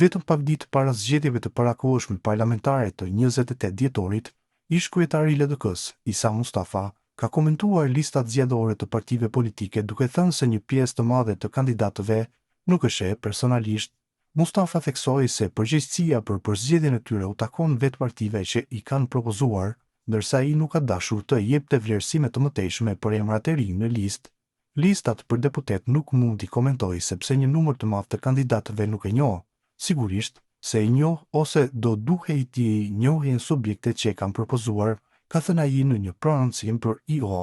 Vetëm pak ditë para zgjedhjeve të parakohshme parlamentare të 28 dhjetorit, ish-kryetari i LDK-së, Isa Mustafa, ka komentuar listat zgjedhore të partive politike duke thënë se një pjesë të madhe të kandidatëve nuk e sheh personalisht. Mustafa theksoi se përgjegjësia për përzgjedhjen e tyre u takon vetë partive që i kanë propozuar, ndërsa ai nuk ka dashur të jepte vlerësime të mëtejshme për emrat e rinj në listë. Listat për deputetë nuk mund t'i komentoj sepse një numër të madh të kandidatëve nuk e njoh. Sigurisht, se i njoh ose do duhej t'i njohin subjektet që e kanë propozuar, ka thënë ai në një prononcim për IO.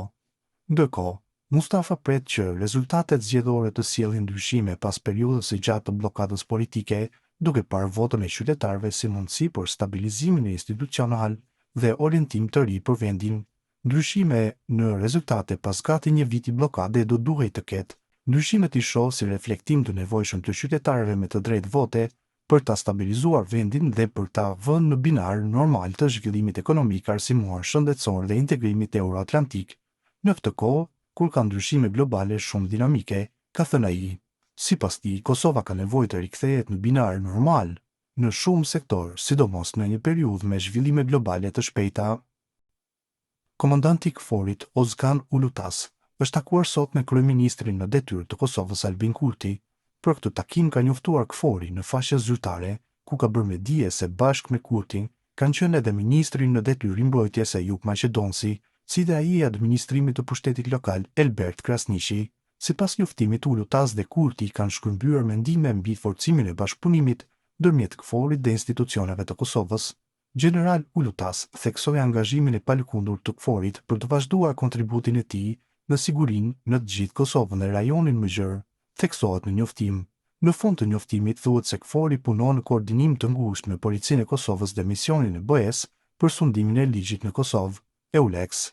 Ndërkohë, Mustafa pret që rezultatet zgjedhore të sjellin ndryshime pas periudhës së gjatë të bllokadës politike, duke parë votën e qytetarëve si mundësi për stabilizimin e institucional dhe orientim të ri për vendin. Ndryshime në rezultate pas gati një viti bllokade do duhej të ketë. Ndryshimet i shoh si reflektim të nevojshëm të qytetarëve me të drejtë vote për ta stabilizuar vendin dhe për ta vënë në binar normal të zhvillimit ekonomik, arsimor, shëndetësor dhe integrimit euroatlantik në këtë kohë kur ka ndryshime globale shumë dinamike, ka thënë ai. Sipas tij, Kosova ka nevojë të rikthehet në binar normal në shumë sektorë, sidomos në një periudhë me zhvillime globale të shpejta. Komandanti i KFOR-it, Ozkan Ulutas, është takuar sot me kryeministrin në detyrë të Kosovës Albin Kurti. Për këtë takim ka njoftuar KFOR-i në faqen zyrtare, ku ka bërë me dije se bashkë me Kurtin kanë qenë edhe ministri në detyrë i Mbrojtjes Ejup Maqedonci, si dhe ai i Administrimit të Pushtetit Lokal Elbert Krasniqi. Sipas njoftimit, Ulutas dhe Kurti kanë shkëmbyer mendime mbi forcimin e bashkëpunimit ndërmjet KFOR-it dhe institucioneve të Kosovës. Gjeneral Ulutas theksoi angazhimin e palëkundur të KFOR-it për të vazhduar kontributin e tij në sigurinë në të gjithë Kosovën dhe rajonin më gjerë, theksohet në njoftim. Në fund të njoftimit thuhet se KFOR-i punon në koordinim të ngushtë me Policinë e Kosovës dhe misionin e BE-së për sundimin e ligjit në Kosovë, EULEX.